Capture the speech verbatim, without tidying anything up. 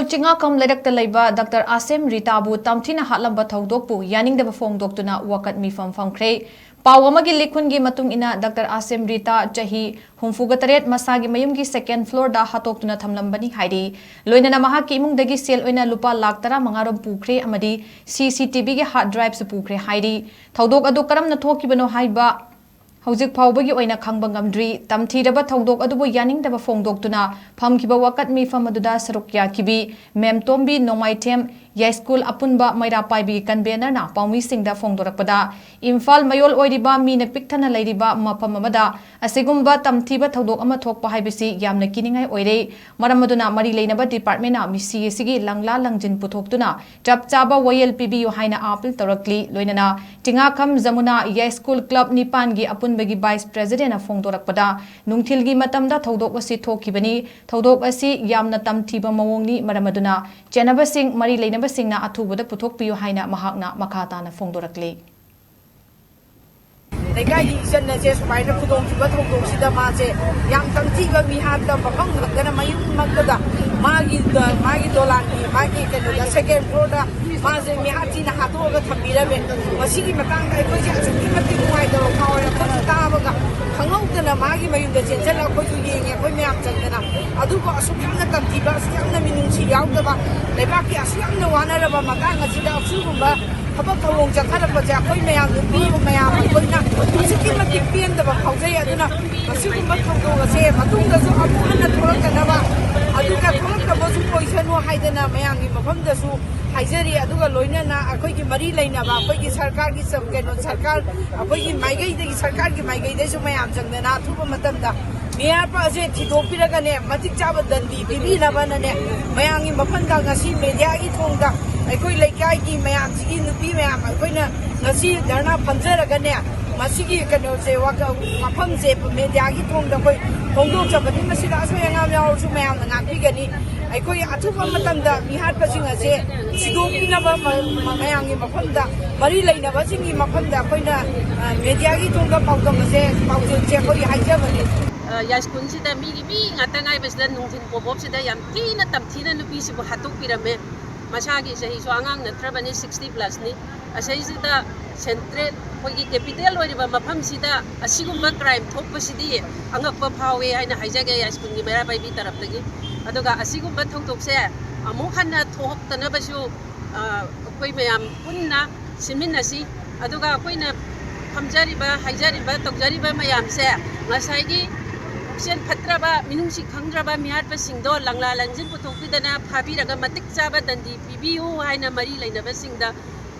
ꯆꯤꯡꯉꯥꯈꯝ ꯂꯩꯔꯛꯇ ꯂꯩꯕ ꯗꯥꯛꯇꯔ ꯑꯥꯁꯦꯝ ꯔꯤꯇꯥꯕꯨ ꯇꯝꯊꯤꯅ ꯍꯥꯠꯂꯝꯕ ꯊꯧꯗꯣꯛꯄꯨ ꯌꯥꯅꯤꯡꯗꯕ ꯐꯣꯡꯗꯣꯛꯇꯨꯅ ꯋꯥꯀꯠ ꯃꯤꯐꯝ ꯐꯝꯈ꯭ꯔꯦ꯫ ꯄꯥꯎ ꯑꯃꯒꯤ ꯂꯤꯈꯨꯟꯒꯤ ꯃꯇꯨꯡ ꯏꯟꯅ, ꯗꯥꯛꯇꯔ ꯑꯥꯁꯦꯝ ꯔꯤꯇꯥ, ꯆꯍꯤ ꯍꯨꯝꯐꯨꯒ ꯇꯔꯦꯠ, ꯃꯁꯥꯒꯤ ꯃꯌꯨꯝꯒꯤ second floorꯗ ꯍꯥꯠꯇꯣꯛꯇꯨꯅ ꯊꯝꯂꯝꯕꯅꯤ ꯍꯥꯏꯔꯤ꯫ ꯂꯣꯏꯅꯅ ꯃꯍꯥꯛꯀꯤ ꯏꯃꯨꯡꯗꯒꯤ ꯁꯦꯜ ꯑꯣꯏꯅ ꯂꯨꯄꯥ ꯂꯥꯈ ꯇꯔꯥꯃꯉꯥ ꯔꯣꯝ ꯄꯨꯈ꯭ꯔꯦ ꯑꯃꯗꯤ CCTVꯒꯤ hard driveꯁꯨ ꯄꯨꯈ꯭ꯔꯦ ꯍꯥꯏꯔꯤ꯫ ꯊꯧꯗꯣꯛ ꯑꯗꯨ ꯀꯔꯝꯅ ꯊꯣꯛꯈꯤꯕꯅꯣ ꯍꯥꯏꯕ ꯍꯧꯖꯤꯛ ꯐꯥꯎꯕꯒꯤ ꯑꯣꯏꯅ ꯈꯪꯕ ꯉꯝꯗ꯭ꯔꯤ꯫ ꯇꯝꯊꯤꯔꯕ ꯊꯧꯗꯣꯛ ꯑꯗꯨꯕꯨ ꯌꯥꯅꯤꯡꯗꯕ ꯐꯣꯡꯗꯣꯛꯇꯨꯅ ꯐꯝꯈꯤꯕ ꯋꯥꯀꯠ ꯃꯤꯐꯝ ꯑꯗꯨꯗ ꯁꯔꯨꯛ ꯌꯥꯈꯤꯕꯤ ꯃꯦꯝꯇꯣꯝꯕꯤ ꯅꯣꯡꯃꯥꯏꯊꯦꯝ ꯌꯥꯏꯁ꯭ꯀꯨꯜ ꯑꯄꯨꯟꯕ ꯃꯩꯔꯥ ꯄꯥꯏꯕꯤ convenorꯅ ꯄꯥꯎꯃꯤꯁꯤꯡꯗ ꯐꯣꯡꯗꯣꯔꯛꯄꯗ, ꯏꯝꯐꯥꯜ ꯃꯌꯣꯜ ꯑꯣꯏꯔꯤꯕ ꯃꯤꯅ ꯄꯤꯛ ꯊꯟꯅ ꯂꯩꯔꯤꯕ ꯃꯐꯝ ꯑꯃꯗ ꯑꯁꯤꯒꯨꯝꯕ ꯇꯝꯊꯤꯕ ꯊꯧꯗꯣꯛ ꯑꯃ ꯊꯣꯛꯄ ꯍꯥꯏꯕꯁꯤ ꯌꯥꯝꯅ ꯀꯤꯅꯤꯡꯉꯥꯏ ꯑꯣꯏꯔꯦ꯫ ꯃꯔꯝ ꯑꯗꯨꯅ ꯃꯔꯤ ꯂꯩꯅꯕ departmentꯅ ꯃꯤꯁꯤ ꯑꯁꯤꯒꯤ ꯂꯪꯂꯥ ꯂꯪꯖꯤꯟ ꯄꯨꯊꯣꯛꯇꯨꯅ ꯆꯞ ꯆꯥꯕ ꯋꯥꯌꯦꯜ ꯄꯤꯕꯤꯌꯨ ꯍꯥꯏꯅ appeal ꯇꯧꯔꯛꯂꯤ꯫ ꯂꯣꯏꯅꯅ ꯆꯤꯡꯉꯥꯈꯝ ꯖꯃꯨꯅꯥ ꯌꯥꯏꯁ꯭ꯀꯨꯜ club ꯅꯤꯄꯥꯟꯒꯤ ꯑꯄꯨꯟꯕꯒꯤ vice presidentꯅ ꯐꯣꯡꯗꯣꯔꯛꯄꯗ, ꯅꯨꯡꯊꯤꯜꯒꯤ ꯃꯇꯝꯗ ꯊꯧꯗꯣꯛ ꯑꯁꯤ ꯊꯣꯛꯈꯤꯕꯅꯤ꯫ ꯊꯧꯗꯣꯛ ꯑꯁꯤ ꯌꯥꯝꯅ ꯇꯝꯊꯤꯕ ꯃꯑꯣꯡꯅꯤ꯫ ꯃꯔꯝ ꯑꯗꯨꯅ ꯆꯦꯟꯅꯕꯁꯤꯡ, ꯃꯔꯤ ꯂꯩꯅꯕꯁꯤꯡꯅ ꯑꯊꯨꯕꯗ ꯄꯨꯊꯣꯛꯄꯤꯌꯨ ꯍꯥꯏꯅ ꯃꯍꯥꯛꯅ ꯃꯈꯥ ꯇꯥꯅ ꯐꯣꯡꯗꯣꯔꯛꯂꯤ꯫ ꯂꯩꯀꯥꯏꯒꯤ ꯏꯆꯟ ꯑꯁꯦ ꯁꯨꯃꯥꯏꯅ ꯈꯨꯗꯣꯡꯊꯤꯕ ꯊꯧꯗꯣꯛꯁꯤꯗ ꯃꯥꯁꯦ ꯌꯥꯝ ꯇꯝꯊꯤꯕ ꯃꯤꯍꯥꯠꯇ ꯃꯐꯝ ꯈꯛꯇꯅ ꯃꯌꯨꯝꯃꯛꯇꯗ ꯃꯥꯒꯤ, ꯃꯥꯒꯤ ꯗꯣꯂꯥꯟꯒꯤ, ꯃꯥꯒꯤ ꯀꯩꯅꯣꯗ, second floorꯗ ꯃꯥꯁꯦ ꯃꯤꯍꯥꯠ ꯊꯤꯅ ꯍꯥꯠꯇꯣꯛꯑꯒ ꯊꯝꯕꯤꯔꯝꯃꯦ꯫ ꯃꯁꯤꯒꯤ ꯃꯇꯥꯡꯗ ꯑꯩꯈꯣꯏꯁꯦ ꯑꯁꯨꯛꯀꯤ ꯃꯇꯤꯛ ꯅꯨꯡꯉꯥꯏꯇꯕ ꯐꯥꯎꯔꯦ꯫ ꯑꯩꯈꯣꯏꯁꯨ ꯇꯥꯕꯒ ꯈꯪꯍꯧꯗꯅ ꯃꯥꯒꯤ ꯃꯌꯨꯝꯗ ꯆꯦꯟꯁꯤꯜꯂꯒ ꯑꯩꯈꯣꯏꯁꯨ ꯌꯦꯡꯉꯦ, ꯑꯩꯈꯣꯏ ꯃꯌꯥꯝ ꯆꯪꯗꯅ꯫ ꯑꯗꯨꯕꯨ ꯑꯁꯨꯛ ꯌꯥꯝꯅ ꯇꯝꯊꯤꯕ, ꯑꯁꯨꯛ ꯌꯥꯝꯅ ꯃꯤꯅꯨꯡꯁꯤ ꯌꯥꯎꯗꯕ, ꯂꯩꯕꯥꯛꯀꯤ ꯑꯁꯨꯛ ꯌꯥꯝꯅ ꯋꯥꯅꯔꯕ ꯃꯇꯥꯡ ꯑꯁꯤꯗ ꯑꯁꯤꯒꯨꯝꯕ ꯊꯕꯛ ꯊꯧꯑꯣꯡ ꯆꯠꯊꯔꯛꯄꯁꯦ ꯑꯩꯈꯣꯏ ꯃꯌꯥꯝ, ꯅꯨꯄꯤ ꯃꯌꯥꯝ ꯑꯩꯈꯣꯏꯅ ꯑꯁꯨꯛꯀꯤ ꯃꯇꯤꯛ ꯄꯦꯟꯗꯕ ꯐꯥꯎꯖꯩ꯫ ꯑꯗꯨꯅ ꯃꯁꯤꯒꯨꯝꯕ ꯊꯧꯗꯣꯛ ꯑꯁꯦ ꯃꯇꯨꯡꯗꯁꯨ ꯑꯃꯨꯛ ꯍꯟꯅ ꯊꯣꯛꯂꯛꯇꯅꯕ, ꯑꯗꯨꯒ ꯊꯣꯛꯂꯛꯇꯕꯁꯨ ꯑꯣꯏꯁꯅꯨ ꯍꯥꯏꯗꯅ ꯃꯌꯥꯝꯒꯤ ꯃꯐꯝꯗꯁꯨ ꯍꯥꯏꯖꯔꯤ꯫ ꯑꯗꯨꯒ ꯂꯣꯏꯅꯅ ꯑꯩꯈꯣꯏꯒꯤ ꯃꯔꯤ ꯂꯩꯅꯕ, ꯑꯩꯈꯣꯏꯒꯤ ꯁꯔꯀꯥꯔꯒꯤ ꯁ-, ꯀꯩꯅꯣ, ꯁꯔꯀꯥꯔ, ꯑꯩꯈꯣꯏꯒꯤ ꯃꯥꯏꯀꯩꯗꯒꯤ, ꯁꯔꯀꯥꯔꯒꯤ ꯃꯥꯏꯀꯩꯗꯒꯤꯁꯨ ꯃꯌꯥꯝ ꯆꯪꯗꯅ ꯑꯊꯨꯕ ꯃꯇꯝꯗ ꯃꯤꯍꯥꯠꯄ ꯑꯁꯦ ꯊꯤꯗꯣꯛꯄꯤꯔꯒꯅꯦ, ꯃꯇꯤꯛ ꯆꯥꯕ ꯗꯟꯗꯤ ꯄꯤꯕꯤꯅꯕꯅꯅꯦ, ꯃꯌꯥꯝꯒꯤ ꯃꯐꯝꯗ ꯉꯁꯤ mediaꯒꯤ ꯊꯣꯡꯗ ꯑꯩꯈꯣꯏ ꯂꯩꯀꯥꯏꯒꯤ ꯃꯌꯥꯝꯁꯤꯒꯤ ꯅꯨꯄꯤ ꯃꯌꯥꯝ ꯑꯩꯈꯣꯏꯅ ꯉꯁꯤ ꯙꯔꯅꯥ ꯐꯝꯖꯔꯒꯅꯦ, ꯃꯁꯤꯒꯤ ꯀꯩꯅꯣꯁꯦ, ꯋꯥꯀ-, ꯋꯥꯐꯝꯁꯦ mediaꯒꯤ ꯊꯣꯡꯗ ꯑꯩꯈꯣꯏ ꯐꯣꯡꯗꯣꯛꯆꯕꯅꯤ꯫ ꯃꯁꯤꯗ ꯑꯁꯣꯏ ꯑꯉꯥꯝ ꯌꯥꯎꯔꯁꯨ ꯃꯌꯥꯝꯅ ꯉꯥꯛꯄꯤꯒꯅꯤ꯫ ꯑꯩꯈꯣꯏ ꯑꯊꯨꯕ ꯃꯇꯝꯗ ꯃꯤꯍꯥꯠꯄꯁꯤꯡ ꯑꯁꯦ ꯊꯤꯗꯣꯛꯄꯤꯅꯕ ꯃ-, ꯃ-, ꯃꯌꯥꯝꯒꯤ ꯃꯐꯝꯗ, ꯃꯔꯤ ꯂꯩꯅꯕꯁꯤꯡꯒꯤ ꯃꯐꯝꯗ ꯑꯩꯈꯣꯏꯅ, ꯑ, mediaꯒꯤ ꯊꯣꯡꯗ ꯄꯥꯎꯗꯝ ꯑꯁꯦ, ꯄꯥꯎꯖꯦꯜꯁꯦ ꯑꯩꯈꯣꯏ ꯍꯥꯏꯖꯕꯅꯤ꯫ ꯌꯥꯏꯁ꯭ꯀꯨꯜꯁꯤꯗ ꯃꯤꯒꯤ ꯃꯤ ꯉꯥꯛꯇ ꯉꯥꯏꯕꯁꯤꯗ ꯅꯨꯡꯊꯤꯟ ꯄꯣꯞ ꯑꯞꯁꯤꯗ ꯌꯥꯝ ꯊꯤꯅ ꯇꯝꯊꯤꯅ ꯅꯨꯄꯤꯁꯤꯕꯨ ꯍꯥꯠꯇꯣꯛꯄꯤꯔꯝꯃꯦ꯫ ꯃꯁꯥꯒꯤ ꯆꯍꯤꯁꯨ ꯑꯉꯥꯡ ꯅꯠꯇ꯭ꯔꯕꯅꯤ, sixty plus ꯅꯤ꯫ ꯑꯁꯤꯁꯤꯗ central, ꯑꯩꯈꯣꯏꯒꯤ capital ꯑꯣꯏꯔꯤꯕ ꯃꯐꯝꯁꯤꯗ ꯑꯁꯤꯒꯨꯝꯕ crime ꯊꯣꯛꯄꯁꯤꯗꯤ ꯑꯉꯛꯄ ꯐꯥꯎꯋꯦ ꯍꯥꯏꯅ ꯍꯥꯏꯖꯒꯦ ꯌꯥꯏꯁ꯭ꯀꯨꯜꯒꯤ ꯃꯩꯔꯥ ꯄꯥꯏꯕꯤ ꯇꯔꯞꯇꯒꯤ꯫ ꯑꯗꯨꯒ ꯑꯁꯤꯒꯨꯝꯕ ꯊꯧꯗꯣꯛꯁꯦ ꯑꯃꯨꯛ ꯍꯟꯅ ꯊꯣꯛꯇꯅꯕꯁꯨ, ꯑ, ꯑꯩꯈꯣꯏ ꯃꯌꯥꯝ ꯄꯨꯟꯅ ꯁꯤꯟꯃꯤꯟꯅꯁꯤ꯫ ꯑꯗꯨꯒ ꯑꯩꯈꯣꯏꯅ ꯐꯝꯖꯔꯤꯕ, ꯍꯥꯏꯖꯔꯤꯕ, ꯇꯧꯖꯔꯤꯕ ꯃꯌꯥꯝꯁꯦ ꯉꯁꯥꯏꯒꯤ ꯄꯨꯛꯆꯦꯜ ꯐꯠꯇ꯭ꯔꯕ, ꯃꯤꯅꯨꯡꯁꯤ ꯈꯪꯗ꯭ꯔꯕ ꯃꯤꯍꯥꯠꯄꯁꯤꯡꯗꯣ ꯂꯪꯂꯥ ꯂꯪꯖꯤꯟ ꯄꯨꯊꯣꯛꯄꯤꯗꯅ ꯐꯥꯕꯤꯔꯒ ꯃꯇꯤꯛ ꯆꯥꯕ ꯗꯟꯗꯤ ꯄꯤꯕꯤꯌꯨ ꯍꯥꯏꯅ ꯃꯔꯤ ꯂꯩꯅꯕꯁꯤꯡꯗ